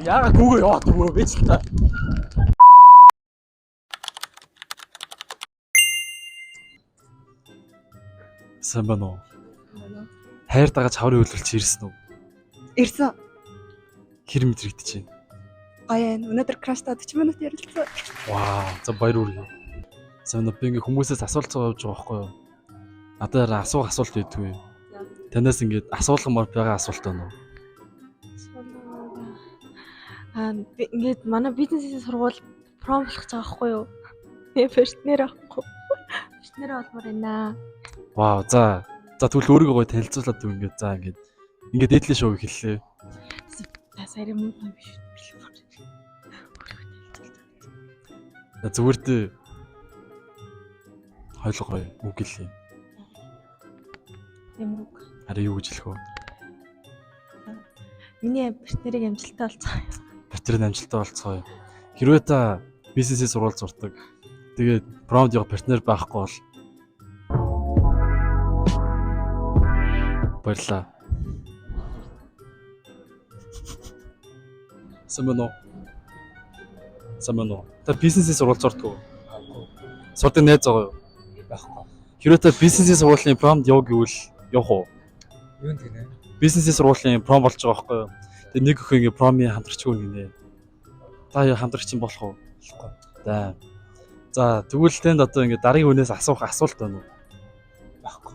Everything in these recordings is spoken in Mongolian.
Яагаад гүүгээ яваад өгөө би ч л та. Сайн байна уу? Хайр дагаж хаврын хөлөөлч ирсэн үү? Ирсэн. Хэр мэдрэгдэж байна? Гоё юм. Өнөөдөр краштай 40 минут ярилцсан. Вау, за баяр хүргэе. Сайн уу? Би ингээ хүмүүсээс асуулт явж байгаа байхгүй юу? Надад асуух асуулт байдгүй. Танаас ингээд асуулгамаар байгаа асуулт байна уу? Аа би ингээд манай бизнесийн сургууль пром болох гэж байгаа байхгүй юу? Би партнер авахгүй. Партнер олмоор байна. Вау, за. За тэгвэл өөрийгөө гоё танилцуулаад үг ингээд за ингээд ингээд дээдлийн шоу эхэллээ. За сая юм биш. За зүгээр дээ. Хойлоо гоё үг гэлээ. Ямар үг? Харин юу гэж хэлэх вэ? Миний партнерыг амжилттай олцгоо. Партнер нь амжилттай болцгоё. Хэрвээ та бизнесийн сургууль зурдаг. Тэгээд промд явах партнер байхгүй бол баярлаа. Сайн байна уу? Сайн байна уу? Та бизнесийн сургууль зурдаг уу? Сурдаг найз байгаа юу? Байхгүй. Хэрвээ та бизнесийн сургуулийн промд яв гэвэл явах уу? Юунд гинэ? Бизнесийн сургуулийн пром болж байгаа байхгүй юу? Тэгээ нэг өхөн ингээ промын хамтрагч хүн гинэ. Та яа хамтрагч юм болох уу? Болохгүй. За. За тэгвэл тэнд одоо ингээ дараагийн хүнээс асуух асуулт байна уу? Байхгүй.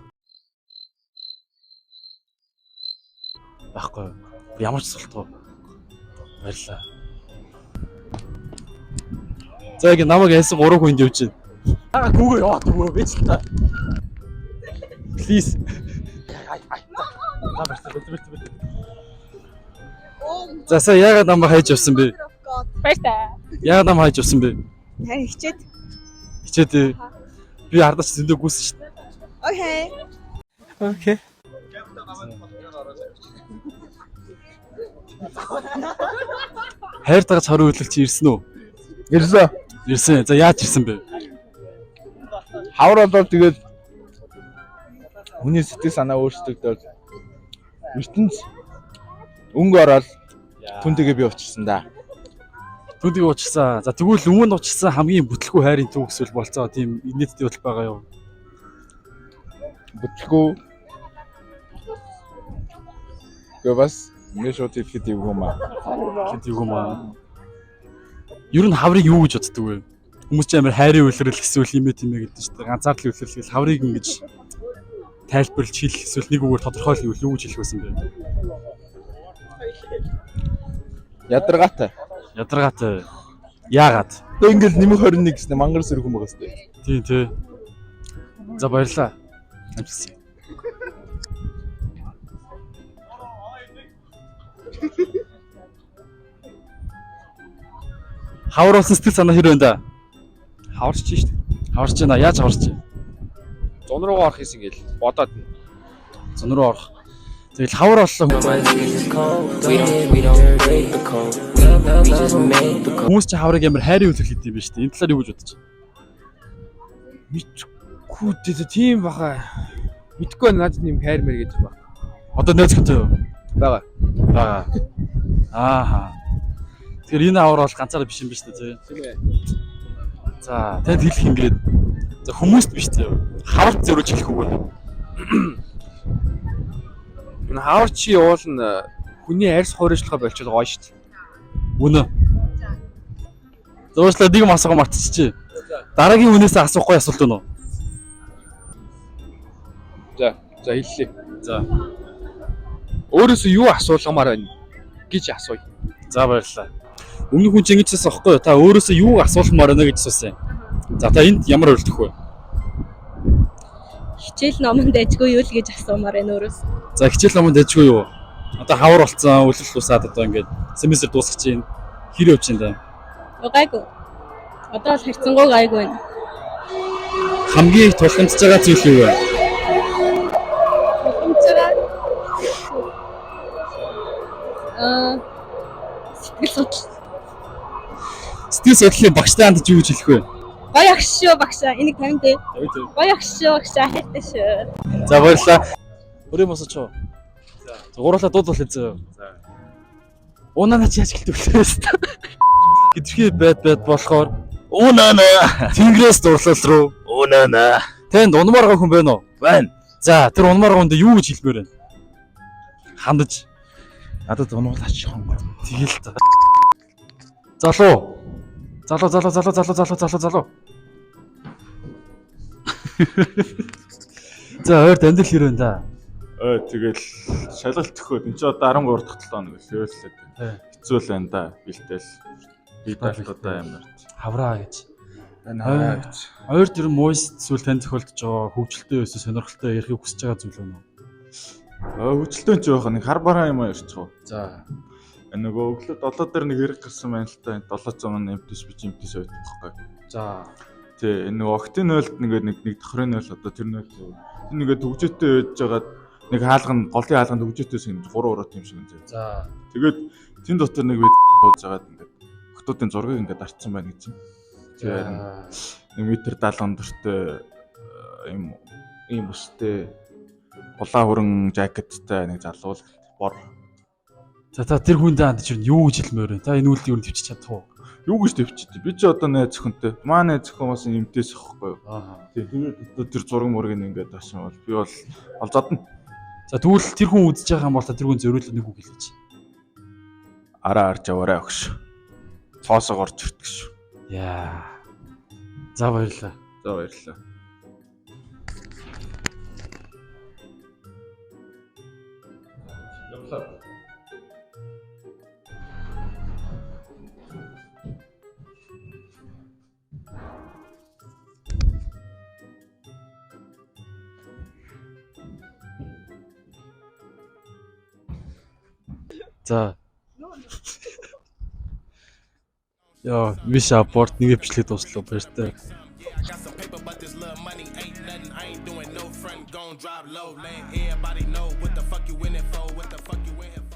Байхгүй юу? Ямар ч асуулт уу? Баярлалаа. За ингээ намайг хайсан гурван хүнд явж байна. Яагаад гүүгээ яваад өгөө би ч л та. Please. За баярлалаа. Баярлалаа. Баярлалаа. За сая яагаад намайг хайж явсан бэ? Баяртай. Яагаад намайг хайж явсан бэ? Харин хичээд. Хичээд ээ. Би хардаж зөндөө гүйсэн шүү дээ. Окей. Окей. Хайр дагаж харин хөдлөлч ирсэн үү? Ирсэн. Ирсэн. За яаж ирсэн бэ? Хавар болоод тэгээд хүний сэтгэл санаа өөрчлөгдөөл ертөнц өнгө ороод түнтэйгээ би уулзсан да. Түүнийг уучлсан. За тэгвэл өмнө уучлсан хамгийн бүтлгүй хайрын түүх эсвэл болцоо тийм нийтдээ бодол байгаа юу? Бүтлгүй. Гэ бас ингэ шууд хэлэхэд эвгүй юм аа. Хэд юу юм аа. Ер нь хаврыг юу гэж боддөг вэ? Хүмүүс ч амар хайрын үлрэл эсвэл юм ээ тийм ээ гэдэг чинь ганцаардлын үлрэл гэл хаврыг ингэж тайлбарлаж хэлэх эсвэл нэг үгээр тодорхойлох юу юу гэж хэлэх байсан бэ? Ядаргаатай. Ядаргаатай. Яагаад? Одоо ингээл нэмэх 21 гэсэн мангар сэрэг хүн байгаа сте. Тийм тий. За баярлалаа. Амжилт. Хавар болсон сэтгэл санаа хэр байна да? Хаварч шүү дээ. Хаварч байна. Яаж хаварч байна? Зун руугаа орох хийсэн гэл бодоод нь. Зун руу орох. Тэгэл хавар боллоо. We don't, we don't break the code. We just make the code. Хүмүүс чи хаврыг амар хайрын үлрэл гэдэг юм байна шүү дээ. Энэ талаар юу гэж бодож байна? Мэдгүй дээ тийм баха. Мэдгүй байна надад нэм хайр мэр гэдэг баг. Одоо нөөц хөнтэй юу? Бага. Бага. Ааха. Тэгэхээр энэ хавар бол ганцаараа биш юм байна шүү дээ. тий? Тийм ээ. За, танд хэлэх ингээд за хүмүүст биш зөө. Хаварт зориулж хэлэх үг байна. Энэ хавар чи явуулна хүний арьс хуурайчлахаа болчиход гоё шүү дээ. Үнэ. Зуушлаа нэг юм асуугаа мартчихжээ. Дараагийн хүнээс асуухгүй асуулт байна уу? За, за хэллээ. За. Өөрөөсөө юу асуулгамаар байна гэж асууя. За баярлалаа. Өмнөх хүн чинь ингэж асуусан байхгүй юу? Та өөрөөсөө юу асуулмаар байна гэж асуусан юм. За та энд ямар хариулт өгөх вэ? Хичээл номонд ажгүй юу л гэж асуумаар байна өөрөөс. За хичээл номонд дэжгүй юу? Одоо хавар болцсон, үлрэл усаад одоо ингээд семестр дуусах чинь хэр явж байна да? Гайгүй. Одоо бол харьцангуй гайгүй байна. Хамгийн их тулгамдж байгаа зүйл юу вэ? Боломж байгаа. Аа сэтгэл судлал. Сэтгэл судлалын багштай хандаж юу гэж хэлэх вэ? Гоё агш шүү багшаа. Энийг тавин дээ. Гоё агш шүү багшаа. Хайртай шүү. За баярлалаа. Өрөө босооч. За гурлаа дуудвал зөө. За. Унаана чи яаж гэлдэг вэ? Гэдэрхий байд болохоор Унаана. Тэнгэрээс дурлал руу. Унаана. Танд унмаар байгаа хүн байна уу? Байна. За, тэр унмаар байгаа хүнд юу гэж хэлмээр байна? Хандаж. Надад унуулаач хонгоо. Тэгэл та. Залуу. Залуу, залуу, залуу, залуу, залуу, залуу, залуу. За, ойрт амьдрал хэр байна да? Ой тэгэл шалгалт төхөөд энэ ч одоо 13 дахь 7 хоног л тэгэл Тий. хэцүү л байна да. Бэлтэл. Би далтуудаа ямар. Хавраа гэж. Байна гэж. Ойрт ер нь муйс эсвэл тань тохиолдож байгаа хөгжилтэй эсвэл сонирхолтой ярихыг хүсэж байгаа зүйл байна уу? Ой хөгжилтэй ч байх нэг хар бараа юм ярьчих уу. За. Нөгөө өглөө 7 дээр нэг хэрэг гарсан байна л та. 700 эмтээс би эмтээс байдаг байхгүй. За. Тий, энэ нөгөө октын 0-д нэг нэг нэг давхрын 0 одоо тэр 0 зөв. Тэр нэгэ төгжөөтэй байж байгаад нэг хаалган голын хаалган төгжөөтэйс юм 3 уруу юм шиг юм зэ. За. Тэгээд тэн дотор нэг би сууж байгаад ингээд охтуудын зургийг ингээд дарцсан байна гэж юм. Тэр харин 1 метр 70 өндөртэй ийм ийм өстэй улаан хүрэн жакеттай нэг залуу л бор. За та тэр хүндээ хандаж ер нь юу гэж хэлмээр вэ? Та энэ үйлдэл юу төвчж чадах уу? Юу гэж төвчтэй. Би ч одоо найз зөвхөнтэй. Маа найз зөвхөн бас эмдээс ихгүй юу. Аа. Тий, тэгээд одоо тэр зураг мургийг ингээд таашин бол би бол олзодно. За тэгвэл тэр хүн үзэж байгаа юм бол та тэр хүн зориулаад нэг үг хэлээч. Араа арж яваарай өгш. Цоосоо горж ирдэг шүү. Яа. За баярлалаа. За баярлалаа. Явлаа. За. Яа, миш аборт нэг бичлэг дуслаа баяртай. Got some paper, but this little money ain't nothing. I ain't doing no front, gon' drop low. Let everybody know what the fuck you in it for. What the fuck you in